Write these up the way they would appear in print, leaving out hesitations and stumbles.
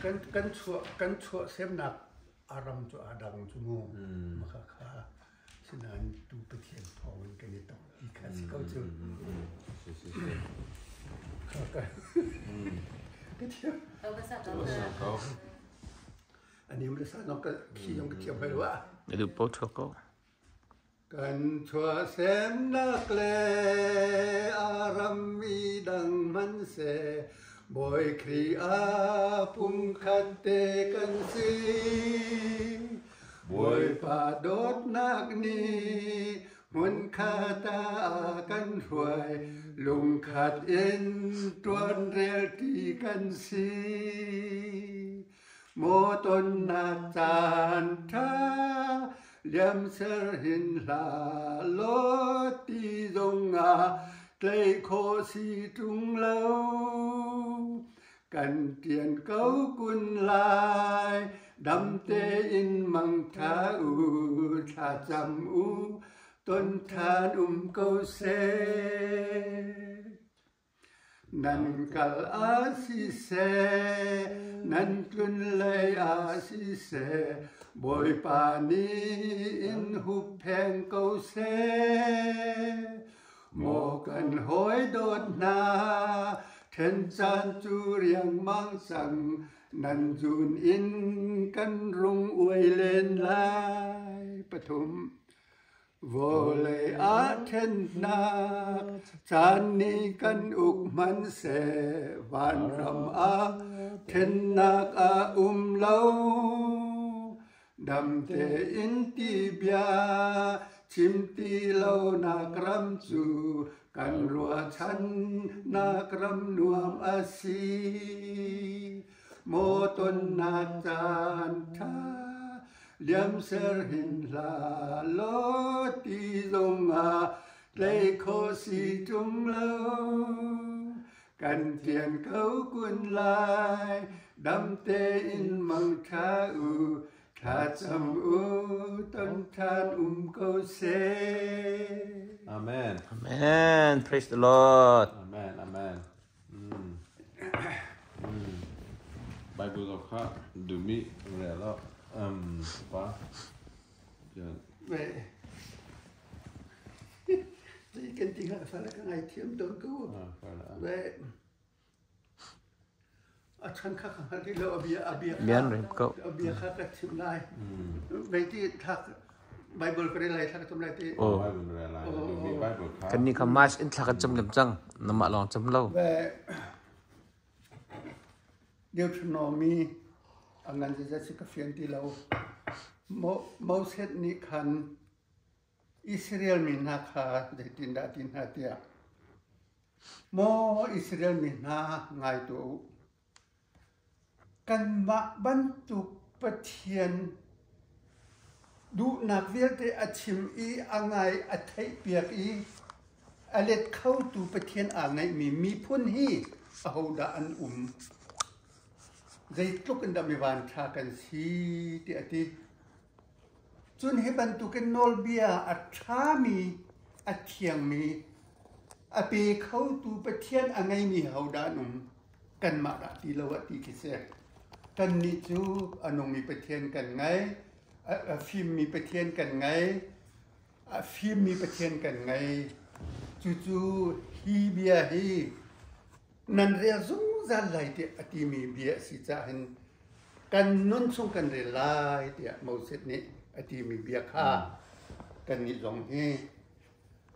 Kan kan chuah kan chuah semnak a ram cu aa dang cu mu. Maka kha sinain tu Pathian thawng in kan i tong ti kha si ko cu. Si si si. Kha ka ka thiam. Ko. Anim le sa nong ka khi yong ka thiam hai wa. Na duh po thua ko. Kan chuahsemnak le a rammi dang hmanhseh Bawi Khrih ah pumkhat te kan si. Bawipa dawtnak nih hmunkhat ah a kan hruai, lungkhat in ṭuanrelṭi kan si. Maw tonnak caan ṭha liamser hin hlah law ti zongah tlaih khawh si ṭung lo. Kan ṭian ko kun lai, dam tein mangṭha u, thlacam u, ton ṭhan um ko seh. Nan kal ah siseh, nan tlun lei ah siseh, Bawipa nih in huppheng ko seh. Maw kan hawi dawt hna, ṭhen caan cu riangmang cang, nan zun in kan rung uai len lai. Pathum. Vawlei ah ṭhennak caan nih kan uk hmanhseh vanram ah ṭhennak a um lo. Dam tein ti bia chim ti lonak ram cu kan ruahchannak ram nuam a si. Maw tonnak caan ṭha Liamser hin hlah law ti zongah tlei khawh si ṭung lo. Kan ṭian ko kun lai, dam tein mangṭha u, thlacam u, ton ṭhan um ko seh. Amen. Amen. Praise the Lord. Amen. Amen. Mm. Mm. Bible zong kha duhmi rel ah um, pa. Yan. Ve. Ti kan ti nga fa la ka ngai thiam tawn ko. Ah, fa la. Ve. A chan kha ka hngal ti lo a bia a bia Bian rem ko. a bia kha ka chim lai. Ve ti thak Bible ka rel lai thla ka cam lai ti. Oh. Bible rel lai. Duhmi Bible kha. Kan nih kha March in thla kan cam lem cang. Namah lawng cam lo. Ve Deuteronomy a ngan zeizat si ka fian ti lo. Moses nih khan Israel mi hna kha zeitindah a ti hna tiah, Maw Israel mi hna ngai tuah u. Kanmah bantuk Pathian duhnak vialte a chim i a ngai a theihpiak i a let khotu Pathian aa ngeihmi miphun hi ahodah an um? Zeitluk in dah mi vanṭha kan si tiah a ti. Cun hi bantukin nawlbia a ṭhami, a thiangmi, a pe khotu Pathian a ngeimi hodah an um? Kanmah dah ti lo ah ti khi si. Kannih cu a nungmi Pathian kan ngei, a fimmi Pathian kan ngei, a fimmi Pathian kan ngei. Cucu hi bia hi nan rel zungzal lai tiah a timi bia a si caah hin kan nun chung kan rel lai tiah Moses nih a timi bia kha kannih zong hi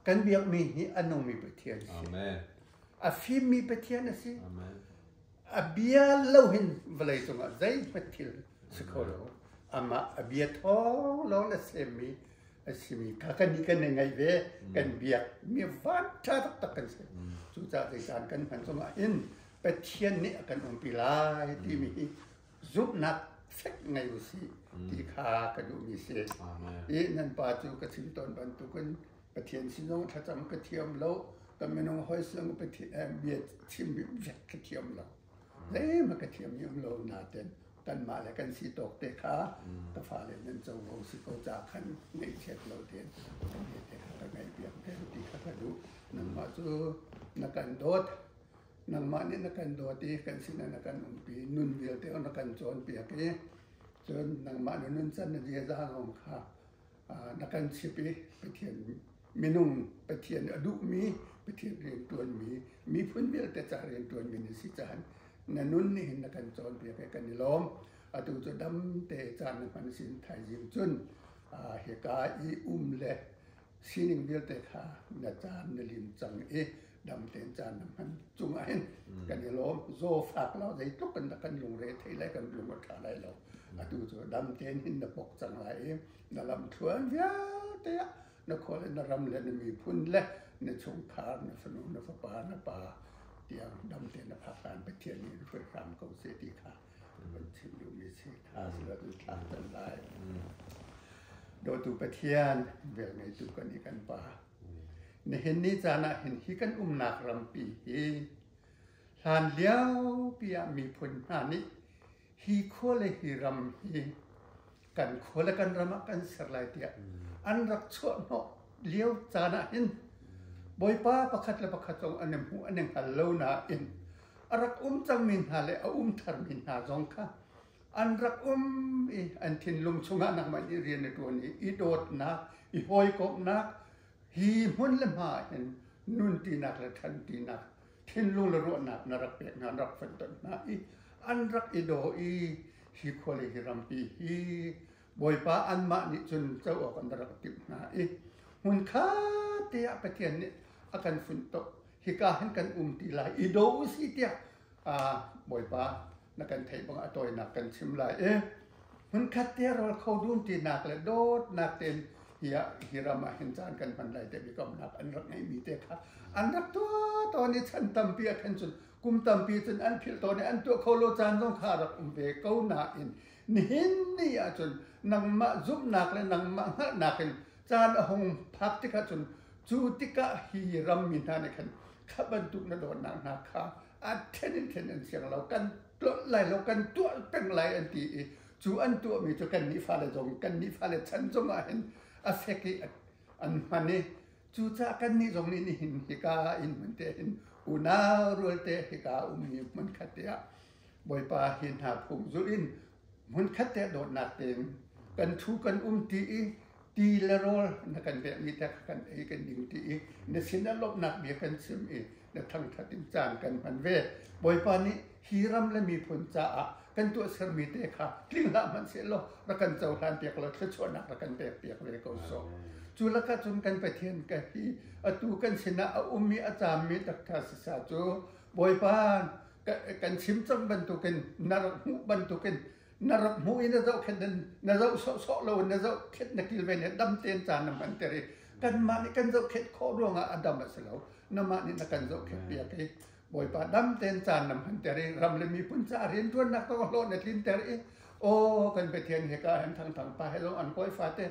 kan biakmi hi a nungmi Pathian a si. Amen. A fimmi Pathian a si. Amen. A bia lo hin vawlei cungah zeihmanh thil si kho lo. Amah a bia thawng lawng na semmi a simi kha kan nih kan i ngaih ve, kan biak mi van ṭha taktak kan si. Cucaah zeicaan kan hman zongah hin Pathian nih a kan umpi lai timi hi zumhnak fek ngei u sih ti kha ka duhmi si. I nan pa cu ka chim tawn bantukin Pathian sin zong thlacam ka thiam lo, ka minung hawi sin zong Pathian bia chim vek ka thiam lo. Zeihmanh ka thiam mi um lo nain kanmah le kan si tawk te kha ka fale nan covo si ko ca khan ngaihchiat lo tein kan bia te kha ka ngaihpiak ve ti kha ka duh. Nangmah cu na kan dawt. Nangmah nih na kan dawt i kan sinah na kan umpi, nun vialte na kan cawnpiak i cun nangmah na nuncan na ziaza zong kha na kan chimh i Pathian minung Pathian a duhmi Pathian rianṭuanmi miphun vialte ca rianṭuanmi na si caah na nun nih hin na kan cawnpiak i kan i lawm. Atu cu damte caan na hman sin thaizing cun hika i um le sining vialte kha na caan na lim cang i dam tein caan na hman cungah hin kan i lawm. Zawfak lo zeitluk in dah kan lungre thei lai, kan lung a ṭha lai lo. Atu cu dam tein hin na pok cang lai i na lamthluan vialte ah na khua le na ram le na miphun le na chungkhar, na fanu, na fapa, na pa tiang dam tein na phak hlan Pathian nih in hruai hram ko seh ti kha kan chim duhmi si. Tha sila tu thla can lai. Dawtu Pathian, velngeitu kan i kan Pa. Nihin ni caan ah hin hi kan umnak rampi hi hlan liopi ah miphun hna nih hi khua le hi ram hi kan khua le kan ram ah kan ser lai tiah an rak chuah hnawh lio caan ah hin Bawipa pakhat le pakhat zong an i hmuh an i hngal lo nain a rak um cangmi hna le a um tharmi hna zong kha an rak um i an thinlung chungah nangmah nih rian na ṭuan i i dawtnak, i hawikomhnak hi hmun le hma ah hin nunṭinak le ṭhanṭinak thinlung le ruahnak na rak pek hna, na rak fonhtonh hna i an rak i daw i hi khua le hi rampi hi Bawipa anmah nih cun co awk an rak timh hna i hmunkhat te ah Pathian nih a kan funtoh, hika hin kan um ti lai, i daw u sih tiah Bawipa na kan theih bang a tawinak kan chim lai i hmunkhat te rawl kho dun tinak le dawtnak tein hi ah hi ram ah hin caan kan hman lai te biakamnak an rak ngeihmi te kha an rak tuah tawn i chan tampi ah khan cun kum tampi cun an philh tawn i an tuah kho lo caan zong kha rak um ve ko nain nihin ni ahcun nangmah zumhnak le nangmah hngalhnak in caan a hung phak tikah cun cu tikah hi rammi hna nih khan kha bantuk na dawtnak hna kha a ṭhen in ṭhen an siang lo, kan tlolh lai lo, kan tuah peng lai an ti i cu an tuahmi cu kannih fale zong, kannih fale chan zong ah hin a fek i an hman i cucaah kannih zong nih nihin hika inn hmun te hin unau rualte hika ummi hmunkhat te ah Bawipa hi hna phung zulh in hmunkhat te dawtnak tein kan thu kan um ti i ti le rawl na kan pekmi te kha kan ei kan ding ti i na sinah lawmhnak bia kan chim i na thangṭhat in caan kan hman ve. Bawipa nih hi ram le miphun caah kan tuahsermi te kha tling hlah hmanh sehlaw rak kan cohlan piak law thluachuahnak rak kan pek piak ve ko sawh. Cu lakah cun kan Pathian ka hi atu kan sinah a ummi a caammi takṭha sisa cu Bawipa kan chim cang bantukin na rak hmuh bantukin na rak hmuh i na zohkhenh na zoh sawhsawh lo na zohkhenh na kilven he dam tein caan na hman ter i kanmah nih kan zohkhenh khawh ruangah a dam a si lo, namah nih na kan zohkhenh piak i Bawipa dam tein caan na hman ter i ram le miphun caah rianṭuannak zong hlawh na tlin ter i aw kan Pathian hika hin Thangthang pa he zong an kawi fate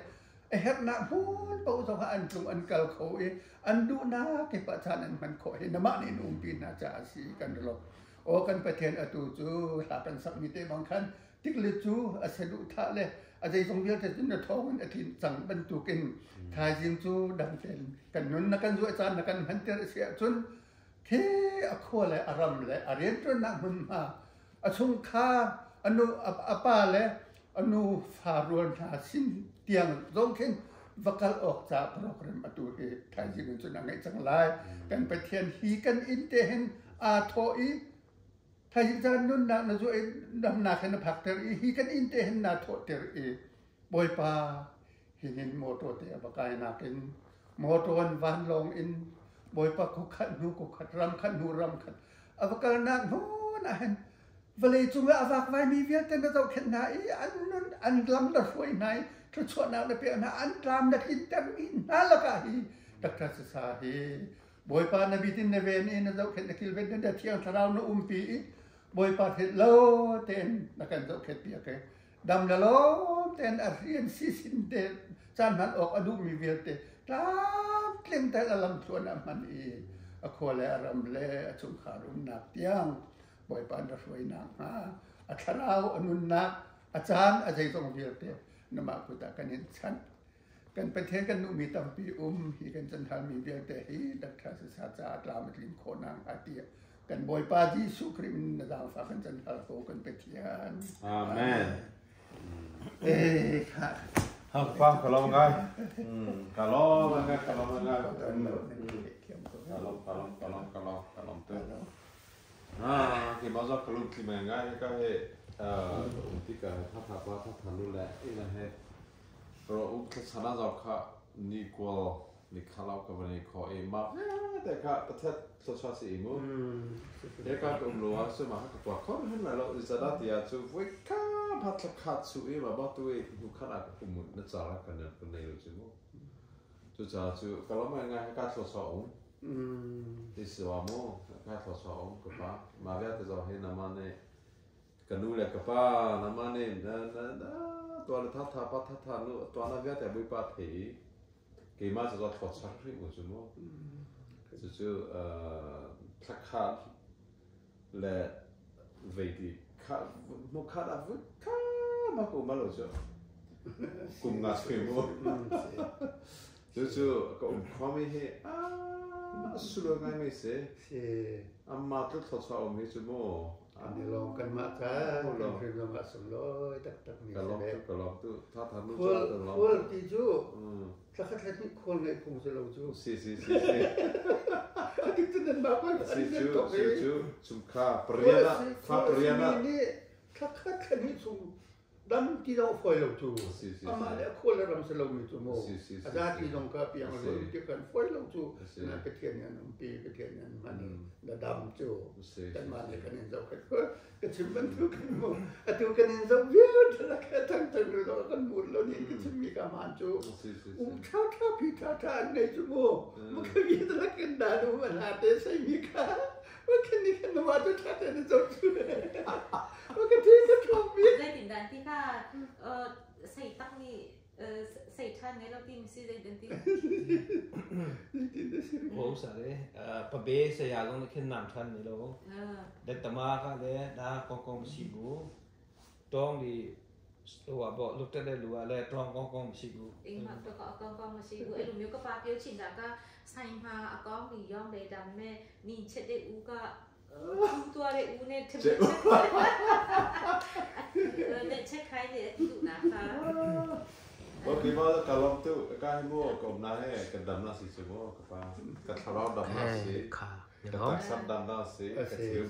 a herhnak hmun paoh zong ah an tlung an kal kho i an duhnak kip ah caan an hman khawh hi namah nih na umpi hna caah a si kan lawm. Aw kan Pathian, atu cu hla kan sakmi te bang khan tikle cu a saduhthah le a zeizong vialte cu na thawng in a tlin cang bantukin thaizing cu dang tein kan nun na kan zuah caan na kan hmanter a si ahcun khi a khua le a ram le a rianṭuannak hmunhma a chungkhar a nu a pa le a nu fa rual hna sin tiang zong khin va kal awk ca program atu hi thaizing in cun a ngeih cang lai. Kan Pathian hi kan inn te hin aa thawh i thaizing caan nunnak na zuah i damnak hin na phakter i hi kan inn te hin naa thawhter i Bawipa hinin motor te a va kainak in motor in vanlawng in Bawipa khuakhat hnu khuakhat ram khat hnu ram khat a va kalnak hmun ah hin vawlei cung ah a vakvaimi vialte na zohkhenh hna i an nun an lam na hruai hna i thluachuahnak na pek hna, an tlam na tlintermi hna lakah hi Dr. Sasa hi Bawipa na bit in na ven i na zohkhenh na kilven na Thiang Thlarau na umpi i Bawipa theih lo tein na kan zohkhenh piak i dam le lawm tein a rian sisin te caan hman awk a duhmi vialte tlamtling tein a lamthluan a hman i a khua le a ram le a chungkhar umnak tiang Bawipa na hruainak hnga a thlarau a nunnak a caan a zeizong vialte namah kut ah kan in chanh. Kan Pathian, kan duhmi tampi um hi kan canhalmi vialte hi Dr. Sasa caah tlam a tlin khawh nakhnga tiah. Kan Bawipa Jesuh Khrih min na zaangfah kan can hal ko kan Pathian. Amen. Eh kha. Hak pa ka lawm ngai. Ka lawm ngai ka lawm ngai. Ka lawm ka lawm ka lawm ka lawm ka lawm tu. Ah, ki ma za ka lung tli mai ngai ka he um ti ka tha tha pa tha tha nu le ina he ro um thla chana zaw kha ni kwal ni khalau ka vani kho e ma te kha pathat thluachuah si mu. He ka ka um lo ah su ma ka kwa kho hin lai lo zada tia chu voi ka phat thla khat su i ma ba tu i nu khat ah ka um na cara kan nan kan nei lo chu mu. Cu ca cu ka lo mai ngai ka thluachuah um. Ti si wa mu ka thluachuah um ka pa. Ma vialte zo hi na ma ne ka nu le ka pa na ma ne na na na tua le tha tha pa tha tha nu tua na vialte bui pa thei Keimah cu za thluachuah hrim u cu mu. Cucu thlakhat le veiti kha hmukhat ah vui kha ma ko ma lo cu kum nga sui mu. Cucu ka um khomi hi a sulu ngai mi si. Amma tluk thluachuah um hi cu mu. Kan i lawm kanmah ca kan hrim zong ah sunglawi taktak mi si ve. Ka lawm tu tha tha nu ca ka lawm. Khual ti cu thlakhat thla hnih khual ngeih phung si lo cu. Si si si si. Ati cu nan mah koi Si cu si cu chungkha pariana fa pariana. Thlakhat thla hnih chung dam ti zong fawi lo cu amah le a khual le ram si lomi cu mu a zati zong ka piang lo ti kan fawi lo cu na Pathian nih an umpi Pathian nih an hman na dam cu kanmah nih kan in zoh khat ka chim bantuk kan mu atu kan in zoh vialte la kha thang thang lo kan mur lo ni ka chim mi ka man cu um tha tha phi tha tha an nei cu mu mu ka vi la kan da nu ma la te sai mi kha Zeitindah ti kha seitak nih seiṭhan ngei lo timi si zeitin ti? Ho sa le pabe saya zong nih khin nam ṭhan ni lo. Le tama ka le na kong kong si bu. Tong di wa bo luk te le lu le tong kong kong si bu. Ing ma to ka kong kong si bu. Elu miu ka pa pio chin da ka sai ma a kong mi yong le dam me nin chet de u ka tu tua le u ne thim ne check khai ne tu na kha. Ok ma ka lom tu ka hi mu kom na he ka dam na si chu mu ka pa ka thlarau dam na si Kha ka taksam dam na si ka thiu.